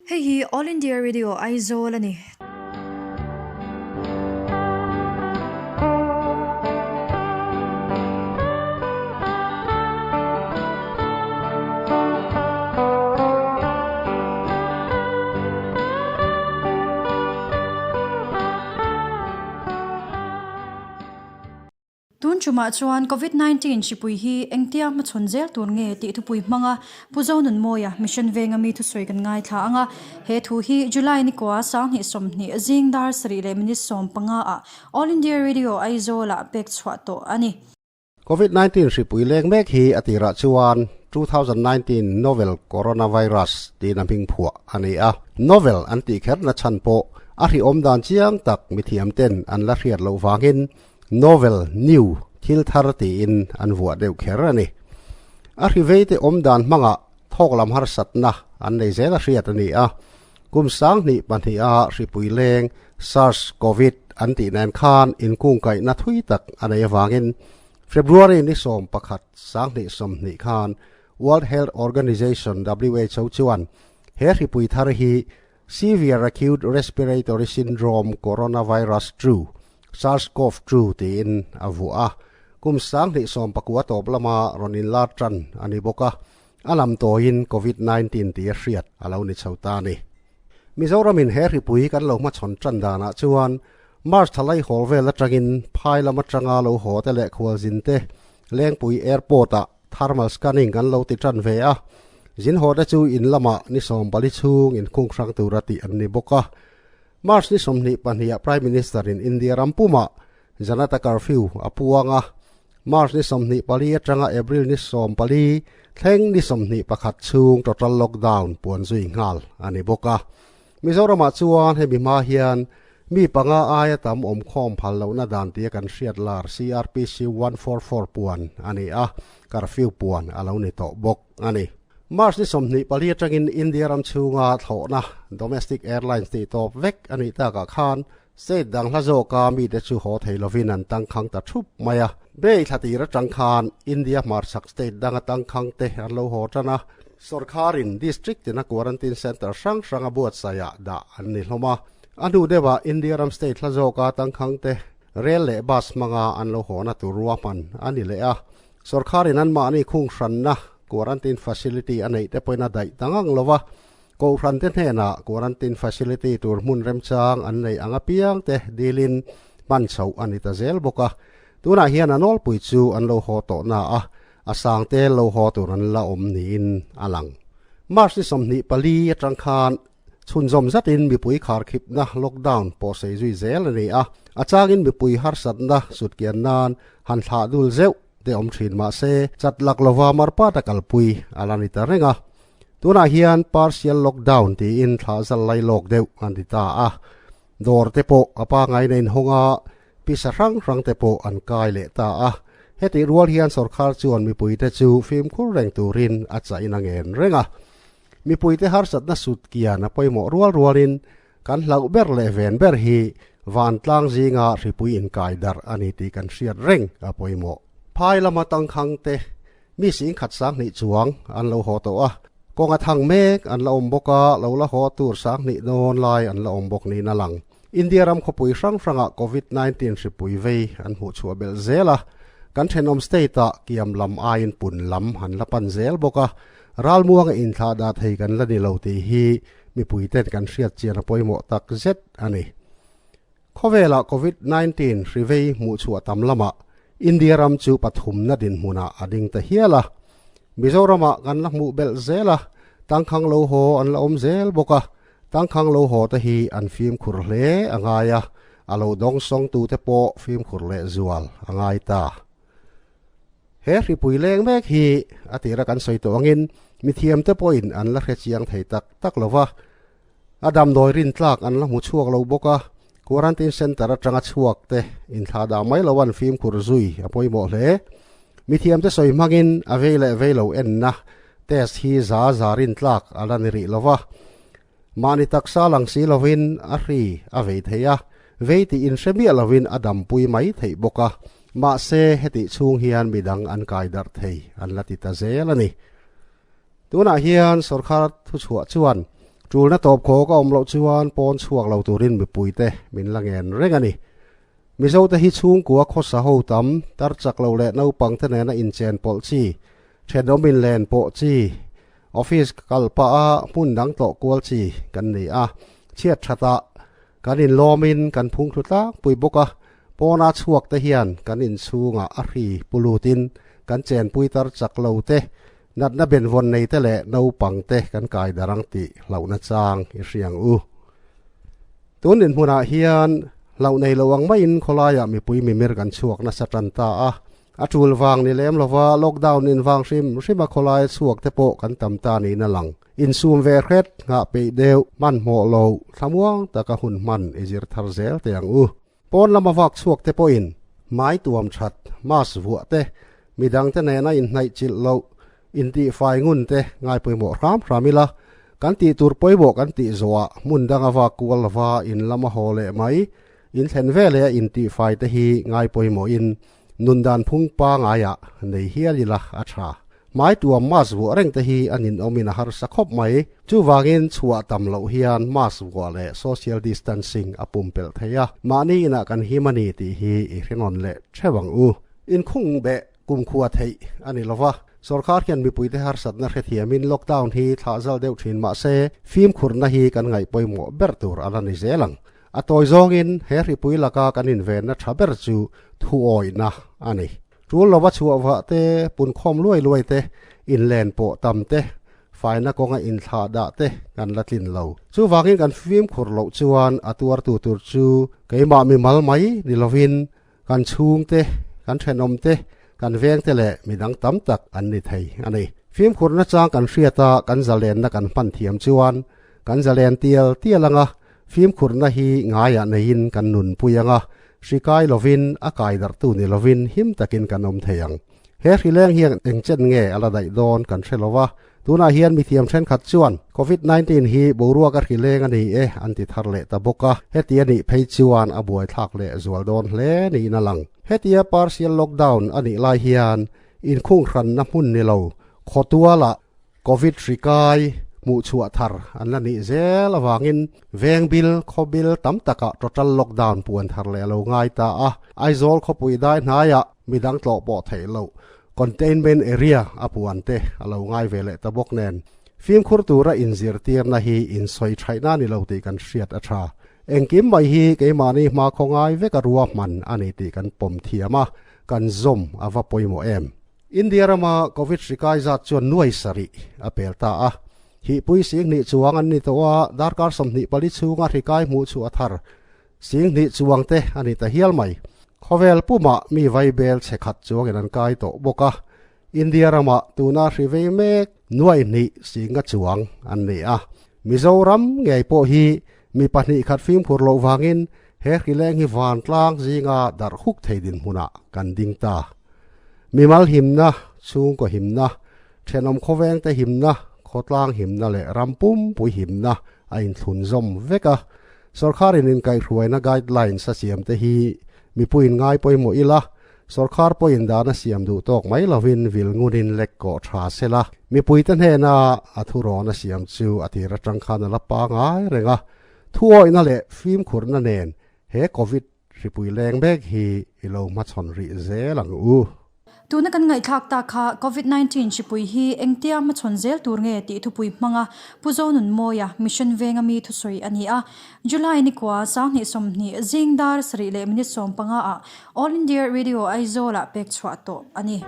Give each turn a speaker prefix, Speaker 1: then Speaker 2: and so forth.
Speaker 1: Hei hi All India Radio Aizawl a ni. Tun tumah chuan Covid 19 hripui hi engtia hmachhawn zel tur nge tih thupui hmanga Pu Zonunmawia Mission Venga mi thusawi kan ngaithla ang a. He thu hi July nikua 2020 zing dar sarih leh minute 15 ah All India Radio Aizawl ah pek chhuah tawh a ni.
Speaker 2: Covid 19 hripui leng mek hi a tirah chuan 2019 novel coronavirus tiin a hming phuah a ni a. Novel an tih kherna chhan pawh a hrihawm dan chiang tak mithiam ten an la hriat loh vangin Novel, new, thil thar tiin an vuah deuh kher a ni. A hri veite awm dan hmangah thawk lam harsatna an nei zel a hriat a ni a. Kum 2002 a hripui leng SARS Covid an tih nen khan inkungkaihna thui tak a nei avangin February ni 11 2020 khan World Health Organization, who, chuan he hripui thar hi Severe Acute Respiratory Syndrome Coronavirus 2, SARS-CoV-2, tiin a vuah a. Kum 2019 tawp lama rawn inlar tan a ni bawk a, a lam tawiin Covid-19 tih a hriat a lo ni chho ta a ni. Mizoramin he hripui kan lo hmachhawn tan danah chuan March thla laihawl vel atangin phai lam atanga lo haw te leh khualzin te Lengpui Airport-ah Thermal scanning kan lo ti tan ve a, zin haw te chu in lamah ni 40 chhung inkhung hrang tura tih an ni bawk a. March ni 22 ah Prime Minister in India ram pumah Janata Curfew a puang a, March ni 24 atanga April ni 14 thleng ni 21 chhung total lockdown puan zui nghal a ni bawk a. Mizoramah chuan hemi hma hian mi panga aia tam awm khawm phal lohna dan tia kan hriat lar CRPC 144 puan a ni a, curfew puan a lo ni tawh bawk a ni. March ni 24 atangin India ram chhunga thlawhna domestic airlines tih tawp vek a nih takah khan state dang hla zawka mite chu haw thei lovin an tangkhang ta thup mai a. May thla tir atang khan India hmarchhak state danga tangkhang te an lo haw tan a. Sorkharin District tina Quarantine Centre hrang hrang a buatsaihah dah an ni hlawm a. A hnu deuhah India ram state hla zawka tangkhang te rel leh bus hmanga an lo hawhna tur ruahman a ni leh a. Sorkharin anmahni khung hranna Quarantine Facility a neih te pawhin a daih ta ngang lo va. Kohhran te hnenah Quarantine Facility tur hmun remchang an neih ang apiang te dilin hman chhoh a ni ta zel bawk a. Tunah hian a nawlpui chu an lo haw tawh na a. A sang te lo haw tur an la awm niin a lang. March ni 24 atang khan chhunzawm zatin mipui kharkhipna lockdown pawh sei zui zel a ni a, a changin mipui harsatna sutkian nan han thlah dul zeuh te awm thin mah se chat lak lova marpata kalpui a la ni ta reng a. Tunah hian partial lockdown tiin thlah zal lai lawk deuh an ti ta a, dawr te pawh a pangai na inhawng a, Pisa hrang hrang te pawh an kai leh ta a, hetih rual hian sorkar chuan mipuite chu fimkhur reng turin a chahin a ngen reng a. Mipuite harsatna sut kian a pawimawh rual rualin kan hlauh ber leh ven ber hi vantlang zinga hripui inkai darh a ni tih kan hriat reng a pawimawh. Phai lama tangkhang te mi singkhat 2000 chuang an lo haw tawh a, kawnga thang mek an la awm bawk a, lo la haw tur 2000 dawn lai an la awm bawk niin a lang. India ram khawpui hrang hrangah Covid 19 hripui vei an hmuh chhuah belh zel a, kan thenawm state-ah kiam lam aiin pun lam an la pan zel bawk a, ralmuanga inthlah dah thei kan la ni lo tih hi mipuiten kan hriat chian a pawimawh tak zet a ni. Khawvelah Covid 19 hri vei hmuh chhuah tam lamah India ram chu pathumna dinhmunah a ding ta hial a, Mizoramah kan la hmuh belh zel a, tangkhang lo haw an la awm zel bawk a, Tangkhang lo haw te hi an fimkhur hle a ngai a, a lo dawng sawngtu te pawh fimkhur leh zual a ngai ta. He hripui leng mek hi a tira kan sawi tawh angin mithiam te pawhin an la hre chiang thei tak tak lo va, a damdawi rintlak an la hmu chhuak lo bawk a, quarantine centre atanga chhuak te inthlah dah mai lo an fimkhur zui a pawimawh hle. Mithiam te sawi hmangin a vei leh vei lo enna test hi za za rintlak a la ni rih lo va. Mahni taksa lang si lovin a hri a vei thei a, vei tih inhre miah lovin a dampui mai theih bawk a, mahse hetih chhung hian midang an kai darh thei an la ti ta zel a ni. Tunah hian sorkar thuchhuah chuan Tulna tawp khawk a awm loh chuan pawn chhuak lo turin mipuite min la ngen reng a ni. Mizote hi chhungkua khawsa ho tam, tar chak lo leh naupangte nena inchen pawlh chi, thenawm inlen pawh chi, office kal pah a hmun dang tlawh kual chi kan ni a. Chhiat thatah kan inlawmin kan phungthlu tlangpui bawk a, pawna chhuak te hian kan inchhungah a hri pu lutin kan chenpui tar chak lo te, natna benvawn nei te leh naupang te kan kai darh ang tih hlauhna chang i hria ang u. Tun inhmunah hian hlauh nei lo ang maiin khawlaiah mipui mimir kan chhuak nasa tan ta a, a tul vang ni lem lova lockdown in vang hrim hrim a khawlaia chhuak te pawh kan tam ta niin a lang. Insum ve hret, nghah peih deuh, hmanhmawh lo, thlamuang taka hun hman i zir thar zel teh ang u. Pawn lama vak chhuak te pawhin hmai tuam that, mask vuah te, midangte nena inhnaih chilh loh, intihfai ngun te ngai pawimawh hram hram ila, kan tih tur pawimawh kan tih zawhah hmun danga vak kual lova in lama haw leh mai, inthlen veleh a intihfai te hi ngai pawimawhin Nun dan phung pangaiah nei hial ila a tha. Hmai tuam mask vuah reng te hi a ninawmin a harsa khawp mai. Chuvangin chhuah tam loh hian mask vuah leh social distancing a pumpelh thei a, mahni inah kan him a ni tih hi i hre nawn leh theuh ang u. Inkhung beh kumkhua theih a ni lova, sorkar hian mipuite harsatna hrethiamin lockdown hi thlah zal deuh thin mah se fimkhurna hi kan ngaih pawimawh ber tur a la ni zel ang. A tawi zawngin he hripui laka kan invenna tha ber chu thuawihna a ni. Tul lova chhuah vah te, punkhawm luai luai te, inlen pawh tam te, faina kawnga inthlah dah te kan la tlin lo. Chuvangin kan fimkhur loh chuan a tuartu tur chu keimah mimal mai ni lovin kan chhungte, kan thenawmte, kan vengte leh midang tam tak an ni thei a ni. Fimkhurna chang kan hriat a, kan zalenna kan hman thiam chuan kan zalen tial tial anga fimkhurna hi ngaiah neiin kan nunpui anga, hri kai lovin, a kai darhtu ni lovin him takin kan awm thei ang. He hrileng hian eng chen nge a la daih dawn kan hre lo va, tunah hian mithiam thenkhat chuan Covid 19 hi boruak a hrileng a ni e an ti thar leh ta bawk a, heti a nih phei chuan a buaithlak leh zual dawn hle niin a lang. Hetia partial lockdown a nih lai hian inkhung hranna hmun ni lo khawtualah Covid hri kai hmuhchhuah thar an la nih zel avangin veng bil, khaw bil tam takah total lockdown puan thar leh a lo ngai ta a. Aizawl khawpui dai hnaiah midang tlawh pawh theih loh containment area a puan te a lo ngai ve leh ta bawk nen fimkhur tura inzirtirna hi insawi thaihna ni lo tih kan hriat a tha. Engkim mai hi keimahni hma khaw ngai veka ruahman a ni tih kan pawm thiam a, kan zawm a va pawimawh em. India rama Covid hri kai zat chuan nuai sarih a pel ta a, hihpui 2000 chuang an ni tawh a, darkar 24 chhunga hri kai hmuh chu a thar 2000 chuang te a ni ta hial mai. Khawvel pumah mi vaibel chhe khat chuangin an kai tawh bawk a, India ramah tuna hri vei mek nuai hnih singa chuang an ni a. Mizoram ngei pawh hi mi pahnih khat fimkhur loh vangin he hri leng hi vantlang zinga darh huk thei dinhmunah kan ding ta. Mimal himna, chhungkaw himna, thenawm khawvengte himna, khawtlang himna leh ram pumpui himna a inthlun zawm vek a. Sorkharin inkaihhruaina guidelines a siamte hi mipuiin ngai pawimawh ila, sorkar pawhin dan a siam duh tawk mai lovin vil ngunin lek kawh tha sela, mipuite hnena a thurawn a siam chu a tir atang khan a la pangai reng a. Thuawihna leh fimkhurna nen he Covid Hripui leng mek hi i lo hmachhawn rih zel ang u.
Speaker 1: Tuna kan ngaihthlak tak kha Covid 19 hripui hi engtia hmachhawn zel tur nge tih thupui hmanga Pu Zonunmawia Mission Venga mi thusawi a ni a. July nikua 2020 zing dar 7 leh minute 15 ah All India Radio Aizawl ah pek chhuah tawh a ni.